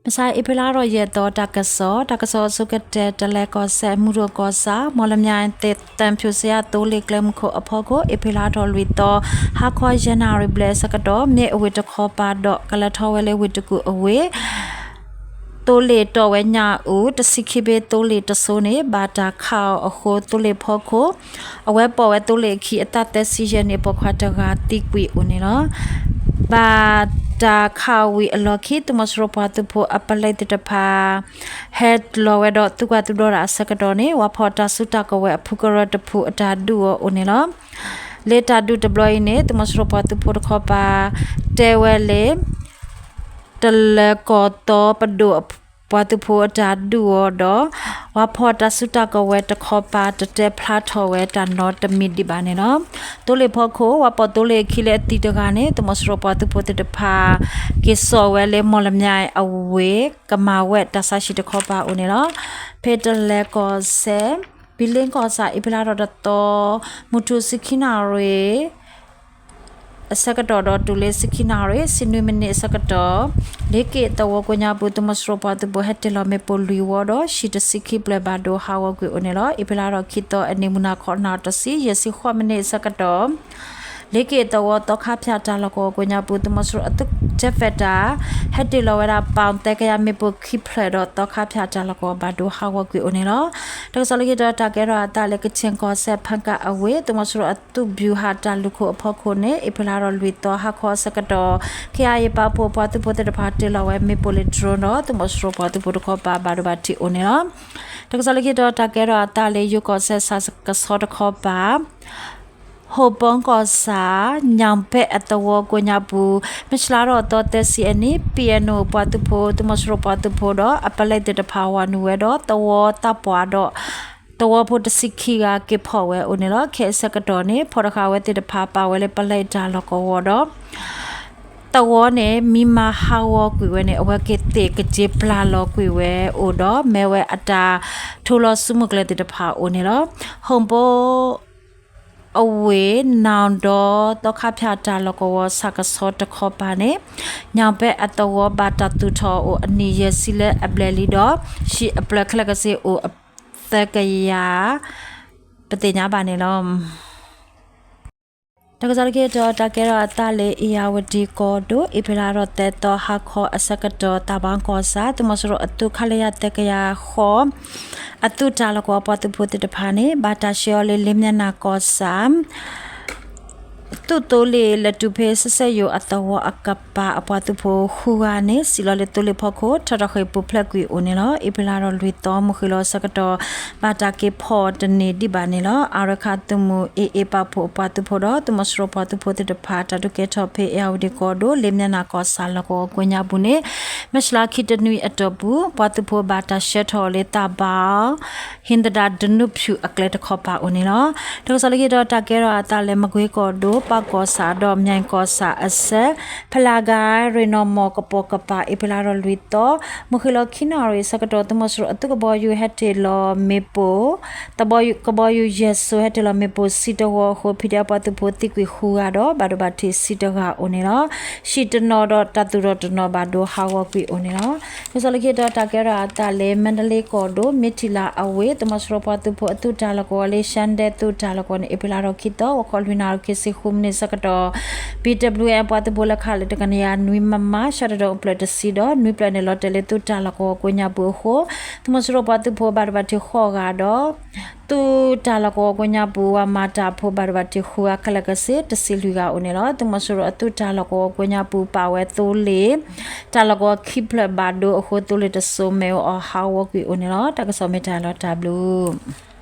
မဆါအ့ဖြ့လါထီၣ်ယဲၢ်သီ တၢ်ကစီၣ်, တၢ်ကစီၣ်အဆိကတၢၢ် တလဲၤကီၢ်စဲၣ် မူဒိၣ်ကီၢ်ဆၣ် မီၣ်လမၠဲၣ်သ့ၣ် သၢဖၠူၣ်စ့ယါ သိလ့ၣ်ကျဲမုၢ်ခိၣ်အဖီခိၣ် အ့ဖြ့လါထီၣ်လွံၢ်သီ ဟါခီယဲၢ်နၣ်ရံၣ်ဘျဲၣ်အဆၢကတီၢ် မ့ၢ်အဝ့ၢ်တခီပၤဒီး ကလဲၤထီၣ်ဝဲလၢဝ့ၢ်တကူၣ်အဝ့ၢ် သိလ့ၣ်တီၢ်ဝဲညၣ်အူ တဆံခံဘ့သိလ့ၣ်တစိၤန့ၣ် ဘၣ်တၢ်ခးအီၤအဃိ သိလ့ၣ်ဖီခိၣ် အဝဲပိာ်ဝဲသိလ့ၣ်အခံ အသးသၢဆံယဲၢ်နံၣ် ပိာ်ခွါတဂၤသံကွံာ်အိၣ်န့ၣ်လီၤ. ဘၣ်တၢ်ခးဝံၤအလီၢ်ခံ သုးမီၤစိရိၤပှၤသုးဖိအပလဲသ့ၣ်တဖၣ် ဟဲလီၤဝဲဒီးသုးကွၢ်သုးဒီတၢ်အဆၢကတီၢ်န့ၣ် ဝၤဖီၣ်တၢ်စုတၢ်ကဝဲၤအဖုကရၢတဖုအတၢ်ဒုးအီၤအိၣ်န့ၣ်လီၤ. လၢတၢ်ဒုးတဘျီအံၤန့ၣ် သုးမီၤစိရိၤပှၤသုးဖိတခီပၤ တဲဝဲလၢ တလၢၤကီၢ်သီပဒိၣ်အပှၤသုးဖိအတၢ်ဒုးအီၤဒီး ဝၤဖီၣ်တၢ်စုတၢ်ကဝဲၤတခီပၤ တတဲဖျါထီၣ်ဝဲတၢ်နီတမံၤဒံးဘၣ်န့ၣ်လီၤ. သိလ့ၣ်ဖီခိၣ် ဝၤပိာ်သိလ့ၣ်အခံလၢအသံတဂၤန့ၣ် သုးမီၤစိရိၤပှၤသုးဖိသ့ၣ်တဖၣ် က့ၤစိာ်ဝဲလၢမီၣ်လမၠဲၣ်အဝ့ၢ် ကမၤဝဲၢ်တၢ်ဆါဟံၣ်တခီပၤအိၣ်န့ၣ်လီၤ. ဖဲတလဲၤကီၢ်စဲၣ် ဘံလ့ကီၢ်ဆၣ် အ့ဖြ့လါထီၣ်တသီ မုၢ်ထူၣ်ဆံခံနၣ်ရံၣ် အဆၢကတီၢ်ဒီးတုၤလၢဆံခံနၣ်ရံၣ် ဆံနွံမံးနံးအဆၢကတီၢ် လ့က့ၣ်သဝီကိးညါပူၤ သုးမီၤစိရိၤပှၤသုးဖိဟဲတ့ၢ်လီၤမ့ၣ်ပိၢ်လွံၢ်ဝီဒီး ဟံၣ်တဆံခံဖျၢၣ်ဘၣ်ဒိဟးဂီၤကွံာ်အိၣ်န့ၣ်လီၤ. အ့ဖြ့လါထီၣ်ခံသီ အနံၤမုၢ်နၤခီနၣ်တဆံ ယဲၢ်ဆံဃိးမံးနံးအဆၢကတီၢ် လ့က့ၣ်သဝီသီခါဖၠၣ်တၢ်လီၢ်ကဝီၤကိးညါပူၤ သုးမီၤစိရိၤအသုးကဲးဖဲးတၢ် ဟဲတ့ၢ်လီၤဝဲဒၣ်ပီၣ်သၢကယၤမ့ၣ်ပိၢ်ခံဖျၢၣ်ဒီး သီခါဖၠၣ်တၢ်လီၢ်ကဝီၤဘၣ်ဒိဟးဂီၤကွံာ်အိၣ်န့ၣ်လီၤ. တၢ်ကစီၣ်လၢခံတီၤ တၢ်ကဲထီၣ်အသးလၢ ကခၠ့ၣ်ကီၢ်စဲၣ် ဖၣ်ကၣ်အဝ့ၢ် သုးမီၤစိရိၤအသုးဘျူးဟးတၢ်လူၢ်ခိၣ်အဖီခိၣ်န့ၣ် အ့ဖြ့လါထီၣ်လွံၢ်သီ ဟါခီအဆၢကတီၢ် ခ့ၣ်အါယဲၢ်ပာ်ဖှိၣ်ပှၤသုးဖိသ့ၣ်တဖၣ်တ့ၢ်လီၤဝဲမ့ၣ်ပိၢ်လၢ drone ဒီး သုးမီၤစိရိၤပှၤသုးဖိတခီပၤဘၣ်ဒိဘၣ်ထံးအိၣ်န့ၣ်လီၤ. တၢ်ကစီၣ်လၢခံတီၤ တၢ်ကဲထီၣ်အသးလၢယိၤကီၢ်စဲၣ် ဆၣ်ကဆီတခီပၤ ဟိၣ်ပီကီၢ်ဆၣ် ညၣ်ဘဲၣ်အသဝီကိးညါပူၤ မ့ၢ်ဆလါထီၣ်သီသၢဆံအနံၤ ပံၤအဲၣ်နိၣ် ပှၤသုးဖိ သုးမီၤစိရိၤပှၤသုးဖိဒီး အပလဲသ့ၣ်တဖၣ်ဝၤနုာ်ဝဲဒီး သဝီသးပှၢ်ဒီး သဝီဖိတဆံခံဂၤက့ၤဖီၣ်ဝဲအိၣ်န့ၣ်လီၤ. ခဲအံၤအဆၢကတီၢ်န့ၣ် ဖီၣ်တဃာ်ဝဲသ့ၣ်တဖၣ်ပာ်ဝဲလၢပလဲတၢ်လီၢ်ကဝီၤဒီး သဝီန့ၣ် မံမၤဟးဂီၤကွံာ်ဝဲန့ၣ် အဝဲကသ့ၣ်ကက့ၤပျၢ်လီၤကွံာ်ဝဲအိၣ်ဒီး မ့ၢ်ဝဲအတၢ်ထူလီၤစုမုၢ်ကျၢၤသ့ၣ်တဖၣ်အိၣ်န့ၣ်လီၤ. ဟိၣ်ဘိ အဝ့ၢ် နၣ်ဒီ သီခါဖၠၣ်တၢ်လီၢ်ကဝီၤ ဆၣ်ကဆီတခီပၤန့ၣ် ညၣ်ဘဲၣ်အသဝီဘၣ်တၢ်သူၣ်ထီၣ်အိၣ်အနံၣ်ယဲၢ်ဆံလၢအဘျဲၣ်လံဒီး ဟံၣ်အဖျၢၣ်ခဲလၢာ်ခဲဆ့အိၣ်သၢကယၤ ပသ့ၣ်ညါဘၣ်န့ၣ်လီၤ. တၢ်ကစီၣ်လၢခံတီၤ တၢ်ကဲထီၣ်အသးလၢ အ့ၣ်ယၣ်ဝတံၣ်ကီၢ်ဒိၣ် အ့ဖြ့လါထီၣ်သၢသီ ဟါခီအဆၢကတီၢ် သးပှၢ်ကီၢ်ဆၣ် သုးမီၤစိရိၤအသုးခလရ သၢကယၤဃိး အသုးတၢ်လီၢ်ကဝီၤပှၤသုးဖိသ့ၣ်တဖၣ်န့ၣ် ဘၣ်တၢ်ဆှၢအီၤလၢလ့ၣ်မၠဲၣ်နၢ်ကီၢ်ဆၣ် သုးသိလ့ၣ်လၢတုၤဖဲ စစဲယိၤအသဝီအကပၤအပှၤသုးဖိဃုဂၤန့ၣ် စံၣ်လီၤလၢသိလ့ၣ်ဖီခိၣ် ထီၣ်ထီၣ်ဃ့ၢ်ပူၤဖျဲးကွံာ်အိၣ်န့ၣ်လီၤ. အ့ဖြ့လါထီၣ်လွံၢ်သီ မုၢ်ဃ့ၢ်လီၤအဆၢကတီၢ် ဘၣ်တၢ်က့ၤဖီၣ်တန့ၢ်ဒံးဘၣ်န့ၣ်လီၤ. အါရခၣ်သုးမုၢ် အ့ၣ်အ့ၣ် ပာ်ဖှိၣ်အပှၤသုးဖိဒီး သုးမီၤစိရိၤပှၤသုးဖိသ့ၣ်တဖၣ် တၢ်ဒုးကဲထီၣ်ဖဲ အ့ၣ်ယၣ်ဝတံၣ်ကီၢ်ဒိၣ် လ့ၣ်မၠဲၣ်နၢ်ကီၢ်ဆၣ်လီၢ်ကဝီၤကိးညါပူၤန့ၣ် မ့ၢ်ဆလါခံတနွံအတီၢ်ပူၤ ပှၤသုးဖိဘၣ်တၢ်ဆှၢထီၣ်လၢသးဘၣ် ဟံၣ်သဒၣ်ဒနူၣ်ဖၠူၣ်အကျဲတခီပၤအိၣ်န့ၣ်လီၤ. တၢ်ကစီၣ်လၢခံတီၤ တၢ်ကဲထီၣ်အသးလၢ မကွ့ကီၢ်ဒိၣ် ပၢ်ကီၢ်ဆၣ်ဒီး မၠဲၣ်ကီၢ်ဆၣ်အဆၢ ဖလၢကၤ ရ့ၣ်နီၣ်မီၢ်ကပိာ်ကပၤ အ့ဖြ့လါထီၣ်လွံၢ်သီ မုၢ်ဃ့ၢ်လီၤခံနၣ်ရံၣ်အဆၢကတီၢ် သုးမီၤစိရိၤအသုးကဘီယူၤဟဲတ့ၢ်လီၤမ့ၣ်ပိၢ် ကဘီယူၤယဲၢ်စိၤဟဲတ့ၢ်လီၤမ့ၣ်ပိၢ်ဆံတဝီအဃိ ဖံးဒဲးပှၤသုးဖိသံကွံာ်ဃုဂၤဒီး ဘၣ်ဒိဘၣ်ထံးဆံတဂၤအိၣ်န့ၣ်လီၤ. ဟံၣ်တနီၤဒီးတၢ်သူၣ်ထီၣ်တနီၤဘၣ်ဒိဟးဂီၤကွံာ်အိၣ်န့ၣ်လီၤ. တၢ်ကစီၣ်လၢခံတီၤ တၢ်ကဲထီၣ်အသးလၢ မါဒလ့ကီၢ်ဒိၣ် မ့ၢ်ထံၣ်လၣ်အဝ့ၢ် သုးမီၤစိရိၤပှၤသုးဖိအသုးတၢ်လီၢ်ကဝီၤလၢ ရှၣ်ဒဲသုးတၢ်လီၢ်ကဝီၤန့ၣ် အ့ဖြ့လါထီၣ်ခံသီ ဂီၤခီလွံၢ်နၣ်ရံၣ်ခံဆံဃုမံးနံးအဆၢကတီၢ် ဘံၣ်ဒဘျုၣ်အဲၣ် ပှၤသုးဖိလၢခးလၢတကယၤနွံမမ ရှဲတဒိၣ်အဖျၢၣ်တဆံဒီး နွံဖျၢၣ်န့ၣ်လီၤတဲာ်လၢသုးတၢ်လီၢ်ကဝီၤကိးညါပူၤအဃိ သုးမီၤစိရိၤပှၤသုးဖိဘၣ်ဒိဘၣ်ထံးဃိးဂၤဒီး သုးတၢ်လီၢ်ကဝီၤကိးညါပူၤ ပှၤမၤတၢ်ဖိဘၣ်ဒိဘၣ်ထံးဃုဂၤခဲလၢာ်ခဲဆ့ တဆံလွံၢ်ဂၤအိၣ်န့ၣ်လီၤ. သုးမီၤစိရိၤအသုးတၢ်လီၢ်ကဝီၤကိးညါပူၤ ပာ်ဝဲသိလ့ၣ် တၢ်လီၢ်ကဝီၤခံဖျၢၣ်ဘၣ်ဒိအဃိ သိလ့ၣ်တစိၤမ့ၣ်အူအီၣ်ဟးဂီၤကွံာ်အိၣ်န့ၣ်လီၤ. တၢ်ကစီၣ်မ့ၢ်တၢ်လီၤတၢ်ဘျုး